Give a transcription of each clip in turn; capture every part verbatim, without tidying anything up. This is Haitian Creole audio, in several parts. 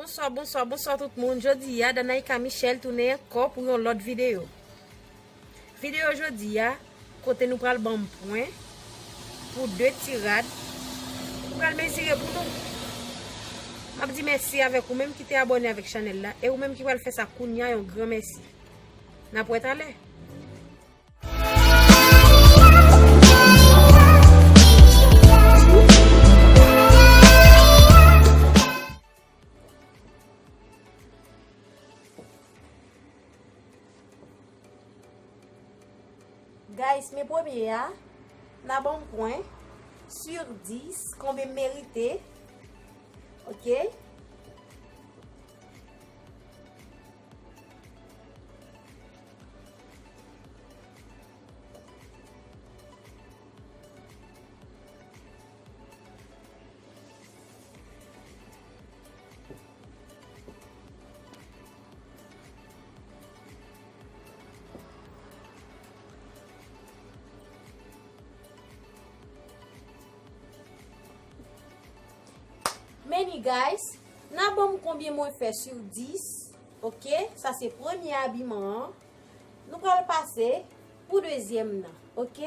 Bonswa, bonswa, bonswa tout moun. Jodi a, Danaïka Michel tounen ankò pou yon lòt videyo. Videyo jodi a, kote nou pral ban m pwen pou de ti rad. M pral mezire pou nou. M ap di mèsi avèk ou menm ki te abòne avèk chanèl la e ou menm ki pral fè sa kounya, yon gran mèsi. N ap wè talè. Guys, men premye a, n a ban m pwen sur dis, konbyen m merite. Ok? Men ni, guys, n a ban m konbyen mwen fè sur dis. Ok, sa se premye abiman an. Nou pral pase pou dezyèm nan. Ok?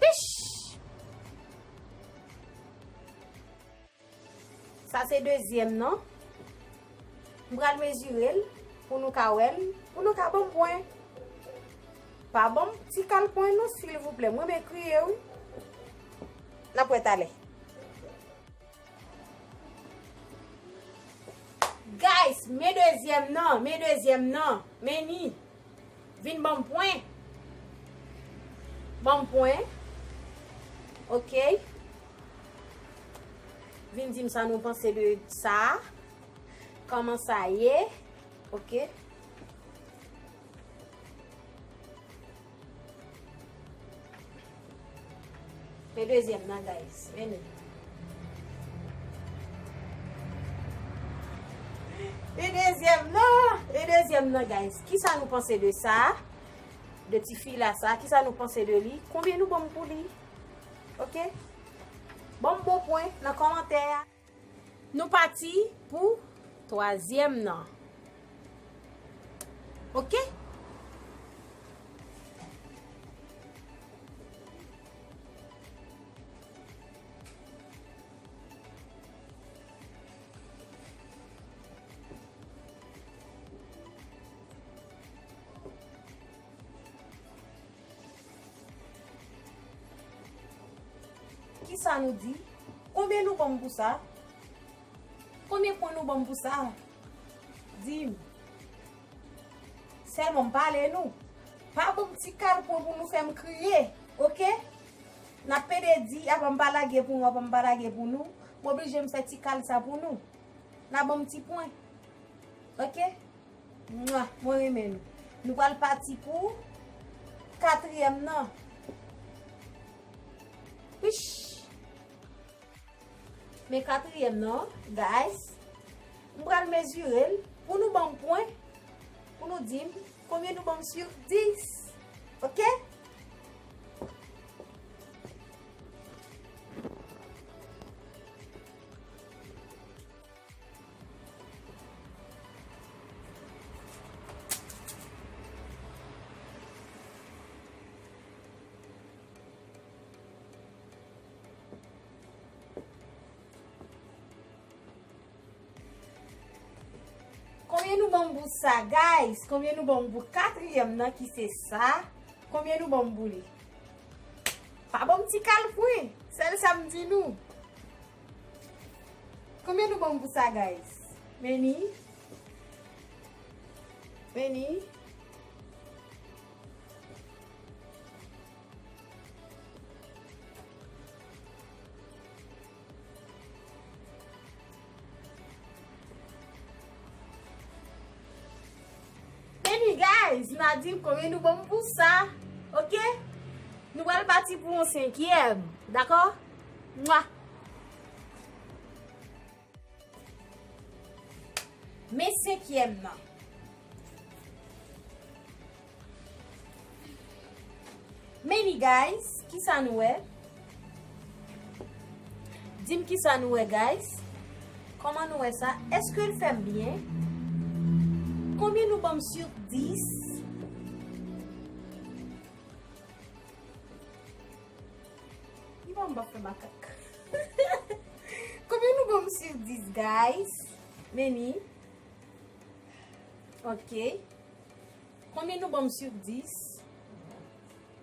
Pich! Sa se dezyèm nan. M pral mezire l pou nou ka wè l, pou nou ka ban m pwen. Pa ban m ti kal pwen non, silvouplè. Mwen men kriye wi. N ap wè talè. Guys, men dezyèm nan, men dezyèm nan, men ni. Vin ban m pwen. Ban m pwen. Ok. Vin di m sa nou panse de sa. Kòman sa ye? Ok. Men dezyèm nan, guys. Men li. Men dezyèm nan. Men dezyèm nan, guys. Kisa nou panse de sa? De ti fi la sa. Kisa nou panse de li? Konbyen nou ban m pou li? Ok? Ban m bon pwen nan kòmantè a. Nou pati pou twazyèm nan. Ok? Kisa nou di? Konbyen nou ban m pou sa? Konbyen pwen nou ban m pou sa? Di m. Sèlman m pale nou. Pa ban m ti kal pwen pou nou fè m kriye, ok? N ap pede di, apa m pa lage pou nou, apa m pa lage pou nou. M oblije m fè ti kal sa pou nou. N a ban m ti pwen. Ok? Mwa, mwen renmen nou. Nou pral pati pou katriyèm nan. Wich! Men katriyèm nan, guys, m pral mezire l pou nou ban m pwen, pou nou di m konbyen nou ban m sur dis. Ok? Konbyen nou ban m pou sa, guys? Konbyen nou ban m pou katriyèm nan ki se sa? Konbyen nou ban m pou li? Pa ban m ti kal pwen. Sèl sa m di nou. Konbyen nou ban m pou sa, guys? Men ni. Men ni. Men ni, guys, n a di m konbyen nou ban m pou sa. Ok? Nou pral pati pou yon senkyèm. Dakò? Mwa. Men senkyèm nan. Men li, guys, kisa nou wè? Di m kisa nou wè, guys. Kòman nou wè sa? Èske l fè m byen? Konbyen nou ban m sur dis? Li ban m pa fè makak. Konbyen nou ban m sur dis, guys? Men li. Ok. Konbyen nou ban m sur dis?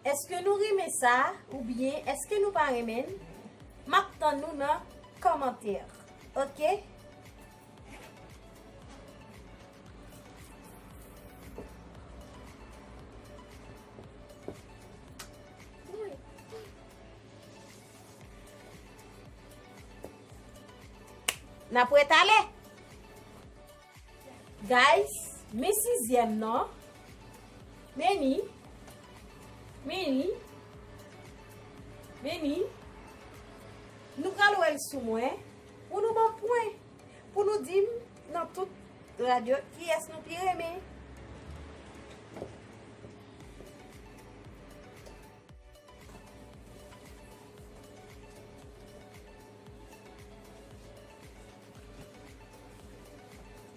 Èske nou renmen sa oubyen èske nou pa renmen l? M ap tann nou nan kòmantè. Ok? N ap retalè. Guys, men sizyèm nan. Men li. Men li. Men li. Nou pral wè l sou mwen. Pou nou ban pwen. Pou nou di m nan tout rad yo kiyès nou pi renmen.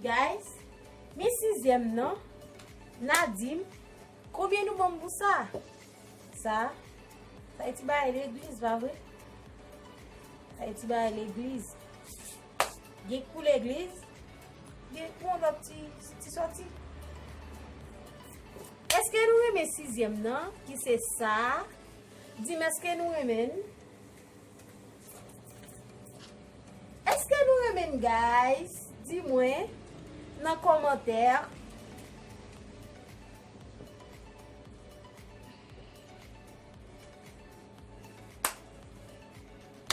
Guys, men sizyèm nan, n a di m, konbyen nou ban m pou sa? Sa, sa e ti bagay legliz, pa vre? Sa e ti bagay legliz. Gen kou legliz, gen yon lòt ti, ti sòti. Èske nou renmen sizyèm nan, ki se sa? Di m, èske nou renmen l? Èske nou renmen l, guys? Di mwen nan kòmantè.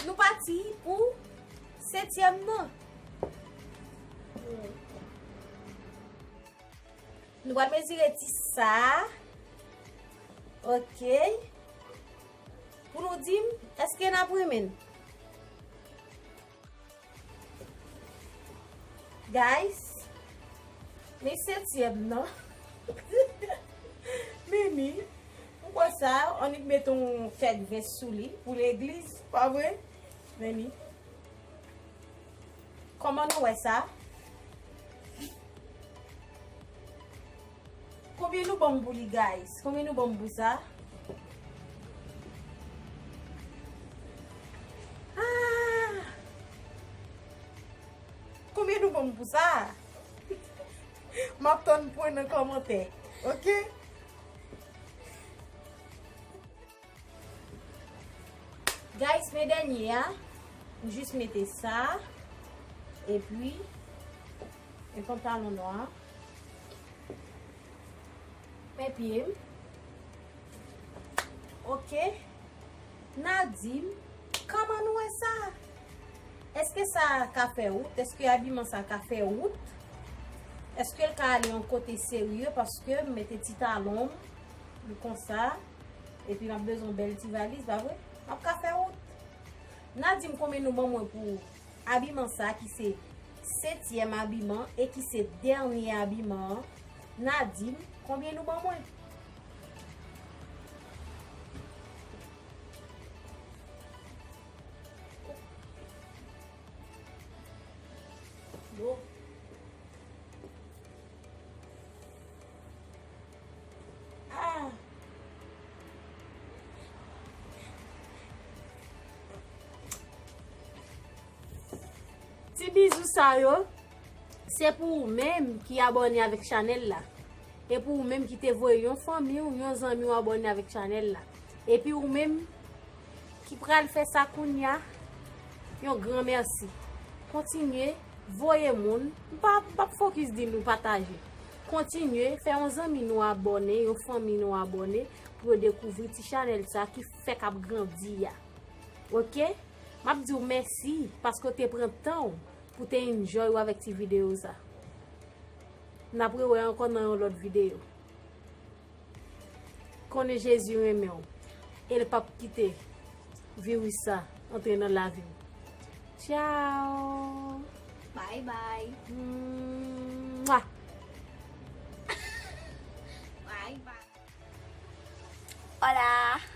Nou pati pou setyèm nan. Nou pral mezire ti sa. Ok. Pou nou di m, èske n ap renmen l? Guys, men setyèm nan. Men li, ou kwè sa, annik met yon fèk vès sou li, pou legliz, pa vre? Men li. Kòman nou wè sa? Konbyen nou ban m pou li, guys? Konbyen nou ban m pou sa? Ah! Konbyen nou ban m pou sa? M ap tann pwen nan kòmantè. Ok? Guys, men dènye a, m jis mete sa, epi yon pantalon nwa, men pye m. Ok, n a di m, kòman nou wè sa? Èske sa ka fè wout? Èske abiman sa ka fè wout? Èske l ka ale yon kote serye? Paske m mete ti talon m, li konsa. Epi m ap bezwen yon bèl ti valiz, pa vre? M ap ka fè wout. N a di m konbyen nou ban mwen pou abiman sa ki se setyèm abiman e ki se dènye abiman an. N a di m konbyen nou ban mwen. Bon. Ah. Ti bizou sa yo, se pou ou menm ki abòne avèk chanèl la. E pou ou menm ki te voye yon fanmi w, yon zanmi w abòne avèk chanèl la. Epi ou menm ki pral fè sa kounya, yon gran mèsi. Kontinye voye moun, m pa, m p ap fokis di nou pataje. Kontinye fè yon zanmi nou abòne, yon fanmi nou abòne, pou yo dekouvri ti chanèl sa ki fèk ap grandi a. Ok? M ap di w mèsi paske w te pran tan w pou te enjoy w avèk ti videyo sa. N ap rewè ankò nan yon lòt videyo. Konnen Jezi renmen w e l p ap kite viris sa antre nan lavi w. Tchao! Bye bye! Mwa! Bye bye! Hola!